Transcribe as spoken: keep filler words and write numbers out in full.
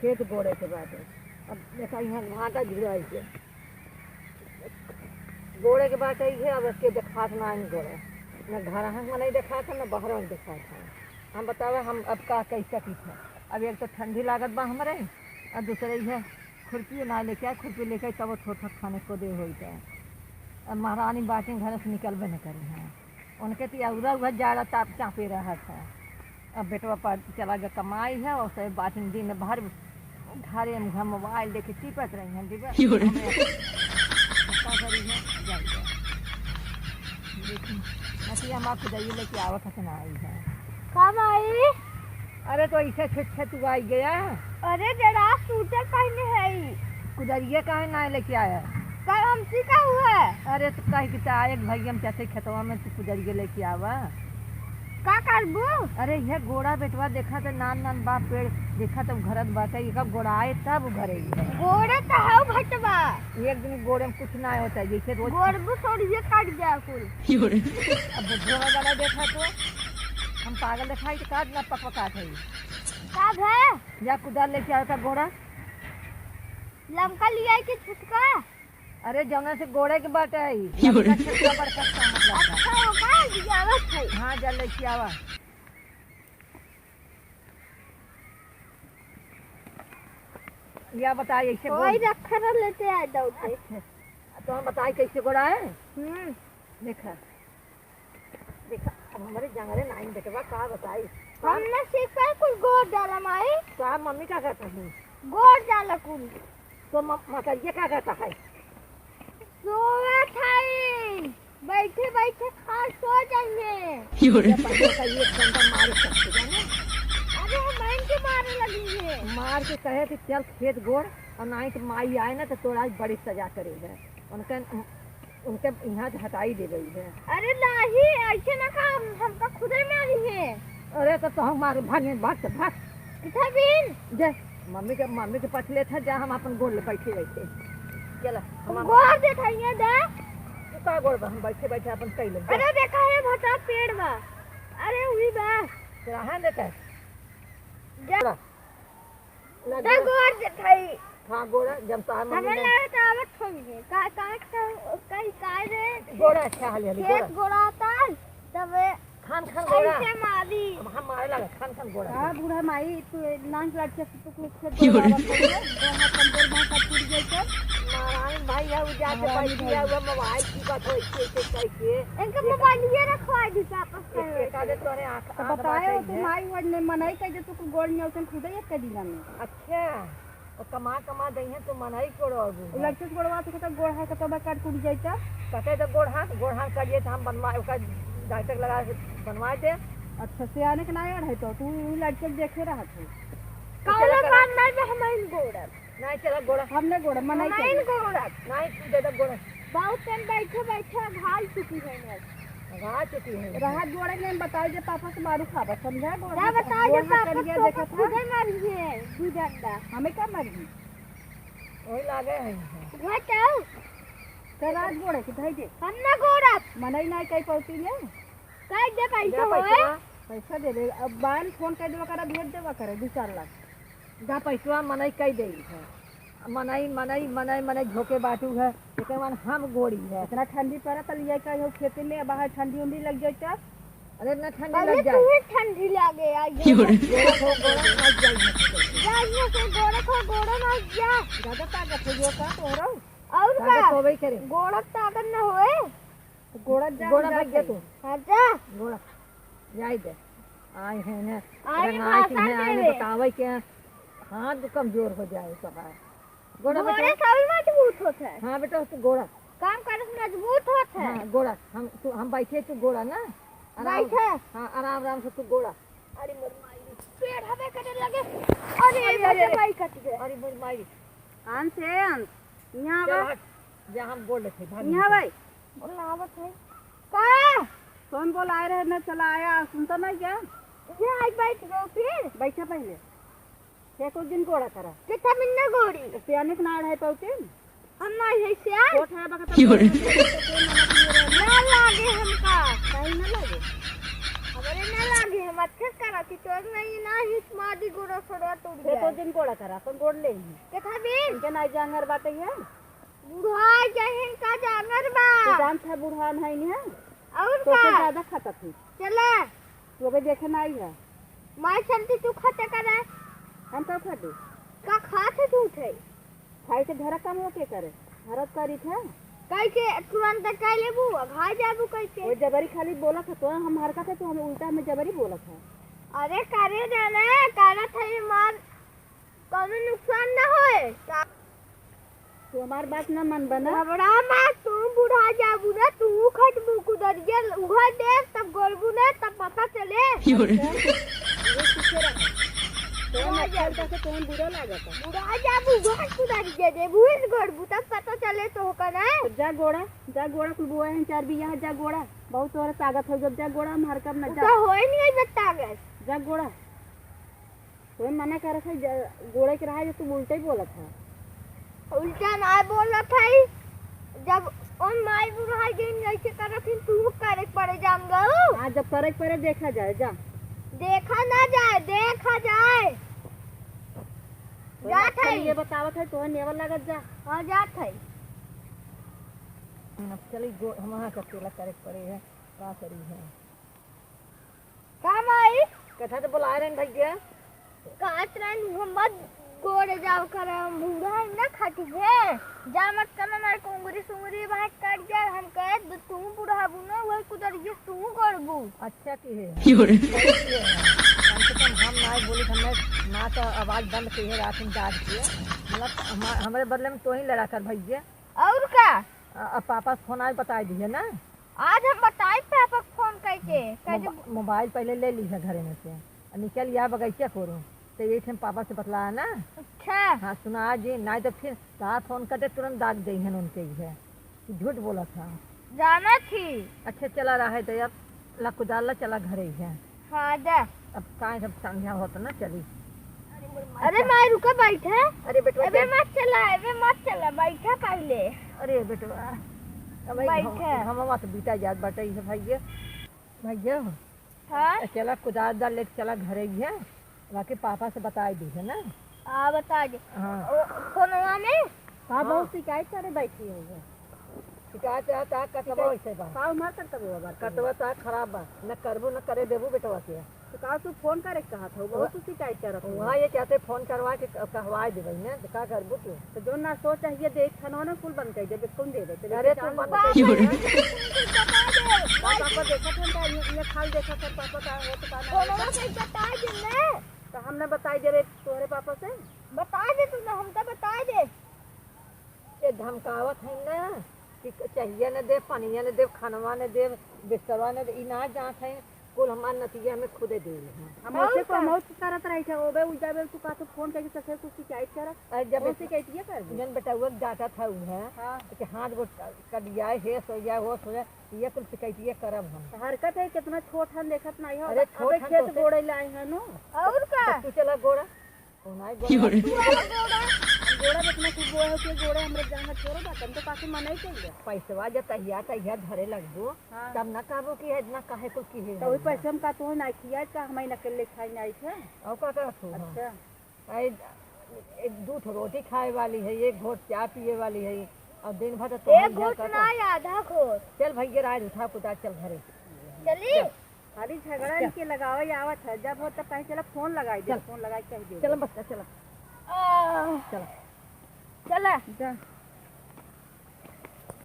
खेत गोड़े के बाटे। अब देखा, यहाँ भाटा गिराई के गोड़े के बाटे, इहे अब के देखात ना है गोड़े, न घर हंग में नहीं देखात है, न बाहर में देखात है। हम बतावे, हम अब का कह सकी थे? अब एक तो ठंडी लागत बा हमरे, और दूसरे इहे खुरपी ना लेके आए, खुरपी लेके आए, तब थोड़ा थोड़ा खाने को दे होई जाए। अब महारानी बाटिन घर से निकलबे न करी हैं, उनके तो अउरा उहे जाड़ा ताप चापे रहत है। अब बेटवा पर चला गया कमाई है, और सब बाटिन दिन भर घरे में घर मोबाइल देखे टिपत रही हैं, टिपत। का करी है, जाई है। लेकिन नतिया माँ खुदाई लेके आवत है कि ना आई है। का माई? अरे तो ऐसे छे छे तू आई गया। अरे जरा सूटर पहने है। कुदरिया काहे ना लेके आया? का हमसी का हुआ? अरे तो कह के तो आए भैया हम चाहते खेतवा में तू कुदरिया लेके आवा। का करबू? अरे यह गोड़ा बेटवा देखा तो नान नान बा पेड़, देखा तो घरत बाटे, एक गोड़ा आए तब घरे ही है। गोड़े तो है भटवा। एक दिन गोड़े में कुछ ना होता है, जैसे रोज गोड़बू थोड़ी ये काट गया कुल। अब बुढ़वा वाला देखा तो हम पागल दिखाई तो काट ना पकपकात है। का भे? जा कुदाल लेके आओ का गोड़ा। लमका लिया कि छुटका? अरे जौना से गोड़े के बाटे है, लमका छुटका बड़का का मतलब है। अच्छा, ओका लियावत है। हाँ, जा लेके आवा। या बताई ऐसे कोई गोड़ रखा ना लेते आए दौड़ते। अच्छा, तो हम बताई कैसे गोड़ा है? हम्म। देखा, देखा, अब हमरे जंगरे नाइन बेटवा का बताई। हमने सीखा कुल गोड़ डाला माई। तो आप मम्मी का कहता है? गोड़ डाला कुल। तो म-, मकरिया का कहता है? सोवत है, बैठे बैठे खा सो जाइए। ये पहिले का एक डंडा मारे सकते जाने। अरे हम बहन के मारे लगी है। मार के कहे कि चल खेत गोड़, और नाई तो माई आए ना तो तोरा आज बड़ी सजा करे है। उनके उनके यहाँ से हटाई दे गई है। अरे नाही, ऐसे ना कहा, हम, हमका खुदे मारी है। अरे तो तोहू मार, भाग, भाग से, भाग। किथे बिन? जे, मम्मी के, मम्मी के पछ लेत है, जा हम अपन गोड़ ले बैठे बैठे। चला, हम गोड़ देखाइए दे। तू का गोड़ बा, हम बैठे बैठे अपन कई लेब। अरे देखा है भटा पेड़ बा। अरे उही बा। तेरा हाथ देता है। जा। ना त गोड़। गोड़ देखाई। हाँ, गोड़ा, जब तो हम हमें मम्मी ना लगा तो आवत होंगे। का, का, का, का, का रे? गोड़ा अच्छा हाल है, खेत गोड़ा। गोड़ा आता है, तब खान खान गोड़ा। ऐसे मारी। अब हम मारे लगा, खान खान गोड़ा। हाँ, बूढ़ा माई, तू नाक लटके से तू कुछ खेत क्यों गोड़ा रे? आवत होंगे, दोनों कमजोर बाँह का टूट जाए तो। नारायण भाई है, वो जाके हमारा बैठी भाई। है, वो मोबाइल की बात हो, ऐसे, ऐसे करके। इनका ये मोबाइल ये रखवा दी वापस एक, करो। एक आधे तोरे आँख, तो आँख बताए बाटे हो, तू है। माई वो ने मनाई कर दे, तू को गोड़ में उतन खुदे एक के दिना में। अच्छा, तो कमा, कमा दइहें तो मनई कोड़वाबू। लड़के से गोड़वा तो कहता गोड़ हाथ का तबा काट कूट जाई त। कहते तो गोड़ हाथ, गोड़ हाथ करिए तो हम बनवा, ओकर डाक्टर लगा के बनवा दे। अच्छा, सियाने के नाई अढ़ाई तो तू उ लड़के के देखे रहत हो। तो चला कौनो करा। काम नहीं बा, हम इन गोड़ब। नहीं चला गोड़ा। हमने गोड़ा, मनई हमने चाहिए। इन गोड़ब। नहीं, तू दे दे गोड़ा। बहुत टाइम बैठे बैठे घाल चुकी है मैं। घाल चुकी है। राहत गोड़े में बताओ जे पापा से मारू खाबा, समझा? गोड़ जा हाथ, बताओ जे गोड़ हाथ पापा करिया तो देखत है। खुदे मारी है, दू डंडा। हमें का मारी? वही लागे है। घटाओ। तो रात गोड़े के धई दे। हम ना गोड़ा। मनई नाई कई पौती ने। कई दे पैसा जा होए। पैसा। पैसा दे दे। अब बान फोन कर देवा करे, भेज देवा करे दू चार लाख। जा पैसवा मनई कई दे है। मनई, मनई, मनई, मनई झोंके बाटू है। एकर मान हम गोड़ी है। इतना ठंडी पड़त है, लिया का हो खेते में, बाहर ठंडी उंडी लग जाए तो? अरे ना ठंडी पहले लग जाए। तुम्हें ठंडी लागे, आई क्यों रे? गोड़ा को गोड़ा लग जाए। जा, यहाँ से गोड़ा को गोड़ा ना जा। ज्यादा ताकत हो गया का तोहरा? और ताकत का? होबे करे। गोड़ा ताकत ना होए। तो गोड़ा जा, गोड़ा जा भाग जा भाई। तू। हाँ, जा। गोड़ा। जाई दे। आए हैं ने, अरे रंगाई भाषण के हैं, आए ने देवे। बतावे के हाथ कमजोर हो जाए तो है। गोड़ा गोड़े बेटा। सब मजबूत होत है। हाँ बेटा, तू गोड़ा। काम करे से मजबूत होत है। हाँ, गोड़ा। हम, तू, हम बैठे, तू गोड़ा ना। आराम, बैठे। हाँ, आराम, आराम से तू गोड़ा। अरे मोर माई, पेड़ हवे कटे लगे। अरे, अरे, अरे, अरे। भाई कट गए। अरे मोर माई। अंश, ए अंश, यहाँ चल बा। हट, जा हम बोल लेते, भाग यहाँ निकल। भाई। बोल ना आवत है। का? कौन बोल आए रहे ना चला आया, सुनता नहीं क्या? ये आई बैठ गयो फिर। बैठा पहले। छह को दिन गोड़ा करा। कितना मिन्ना गोड़ी? तो सियाने के ना अढ़ाई पाउते। हम ना है सियान। छोट है बकत। क्यों रे? ना लागे हमका। कहीं ना लागे। अब अरे ना लागे, हम अच्छे से करा थी, तोर नहीं ना हिच मार दी, गोड़ा सोड़ा टूट गया। एको दिन गोड़ा करा, अपन गोड़ ले ही। कितना दिन? इनके ना जांगर बाटे है। बुढ़ा जाहिन का जांगर बा। तू जान था बुढ़ा नहीं है। और तो का? ज्यादा खाता थी। चला। तू अबे देखे ना आई है। माई चलती तू खाते करे। हम का खा दे? का खाते तू थे? खाई के घर काम हो के करे? हरत करी था। कह के तुरंत कह लेबू, अघा जाबू कह के। वो जबरी खाली बोला था तो हम हरकत है तो हम उल्टा में जबरी बोला था। अरे करे जाने, करत है मार, कौनो नुकसान ना होए। का तू हमार बात ना मन बना। घबरा मत, तू बुढ़ा जाबू ना, तू खटबू कुदरिया उघर दे, तब गोरबू ना, तब पता चले। यो रे। ये पीछे रहा। तो हम अच्छा करके तो हम बुरा लागत है। बुढ़ा जाबू उघर कुदरिया दे, भूल गोरबू, तब पता चले तो होका ना। तो जा गोड़ा, जा गोड़ा, कुल बुआ हैं चार बिया, जा गोड़ा। बहुत तोरा ताकत हो, जब जा गोड़ा, हम हरकब ना जा। तो होए नहीं है ताकत। जा गोड़ा। तो मना करत है, ज-, गोड़े के रहा, जो तू उल्टे ही बोलत है। उल्टा ना बोलत है, जब उन माई बुढ़ाई दिन ऐसे करत ही, तू करे के पड़े जान गऊ। हाँ, जब करे के पड़े देखा जाए, जा। देखा ना जाए, देखा जाए। तो जात है। ये बतावत है, तोहे नेवल लागत जा। हाँ, जात है। अब चली गो-, हम वहाँ का अकेला करे के पड़े है, का करी है। का माई? कथा तो बोला रहे भैया। कहत रहन, "हम मत गोड़े जाओ कर, हम बूढ़ा है ना खाटी है। जा मत कर, हमारे कुंगरी सुंगरी बात कर जा।" हम कहे, "तू बूढ़ा बू ना, वही कुदर ये तू गोड़बू।" अच्छा की है। यो रे। कम से कम हम ना बोली, हमने ना तो आवाज बंद की है, रात में जाग के। मतलब, हम-, हमारे बदले में तो ही लड़ा कर भैया। और का? अ-, अब पापा से फोन आए, बताई दिए ना। आज हम बताई पापा के फोन करके, कह दे मोबा-, मोबाइल पहले ले ली है घरे में से, और निकल या बगैचा खोरो, तो ये थे पापा से बतला ना। अच्छा। हाँ, सुना जी, नहीं तो फिर तार फोन करते तुरंत दाग दे हैं उनके ही है कि झूठ बोला था। जाना थी। अच्छा, चला रहा है तो अब ला कुदाल ला, चला घरे ही है। हाँ, जा। अब काहे सब संझा होत ना चली। अरे माई रुका, बैठा। अरे बेटवा, अबे जा। मत चला, अबे मत चला, बैठा पहले। अरे बेटवा, अब भाई बैठा। हम, हम मत बीता जात बाटे, ये भैया, भैया। हाँ? चला कुदाल दाल लेके चला घरे ही है, बाकी पापा से बताई दी है ना। हाँ, बता दे। हाँ। ओ, फोनवा में? हाँ, हाँ। बहुत शिकायत करे बैठी हो। शिकायत है, ता कतवा शिकायत वैसे बा। का उमर कर तब बात कतवा ता खराब बा, न करबू न करे देबू बेटवा के। तो का तू फोन करे के कहत हो? बहुत वो तू शिकायत करत हो। वहाँ ये कहते फोन करवा के क-, कहवा देबे ना, तो का करबू तू? तो जो ना सोच है, ये देख, खाना ना कुल बंद कर दे, बिल्कुल दे दे। अरे तू बंद कर दे। पापा को देखा था, ये, ये खाल देखा था, पापा का हो तो का ना फोनवा होता। से बता दे ना। तो हम ना बताई दे रहे तोहरे पापा से? बता दे तू ना, हमका बता दे। ये धमकावत है ना कि चाहिए न दे, पनिया न दे, खानवा न दे, बिस्तरवा न दे, ई ना जात है, कुल हमार नतिया में खुदे दे ले हैं। हम और ओसे का? कमौत करत रही थे, ओबे उजा बे तू का तो फोन करके ससुर कुछ शिकायत करत, अरे जब वो इतना शिकायतिया कर दे। जन बेटउआ के डांटत है उ है, हाँ। कि हाथ गोड़ कट जाए, हेस हो जाए, होश हो जाए, ये कुल शिकायतिया करब हम। तो हरकत है, कितना छोट हन, देखत नहीं हो। अरे छोट अबे हन खेत तो से गोड़े लाए हैं नो। और का? तो तू चला गोड़ा। ओ नाई यो रे। गोड़ा। तू आला गोड़ा। गोड़ा में इतना कुछ वो है कि गोड़े हमरे जान में छोड़ो बात, हम तो काफी मना ही कइले। पैसवा जब तहिया, तहिया धरे लगबो, हाँ। तब ना कहबो कि इतना काहे कुल की है तो वही हम। पैसे हम का तो ना खिया, का हम ना अकेले खाई ना आई थे। और का करत हो? अच्छा। आई, एक दू ठो रोटी खाए वाली है, एक घोट चाय पिए वाली है, और दिन भर तो एक तुम घोट करत हो। ना, आधा घोट। चल भैया, राज उठा कुदा, चल घरे। चली? चल। खाली झगड़ा अच्छा। इनके लगावे आवत है, जब हो तब कहीं चला फोन लगाई दे, चल। फोन लगाई कह दे। चल बच्चा, चला। आ। चला। चला। जा।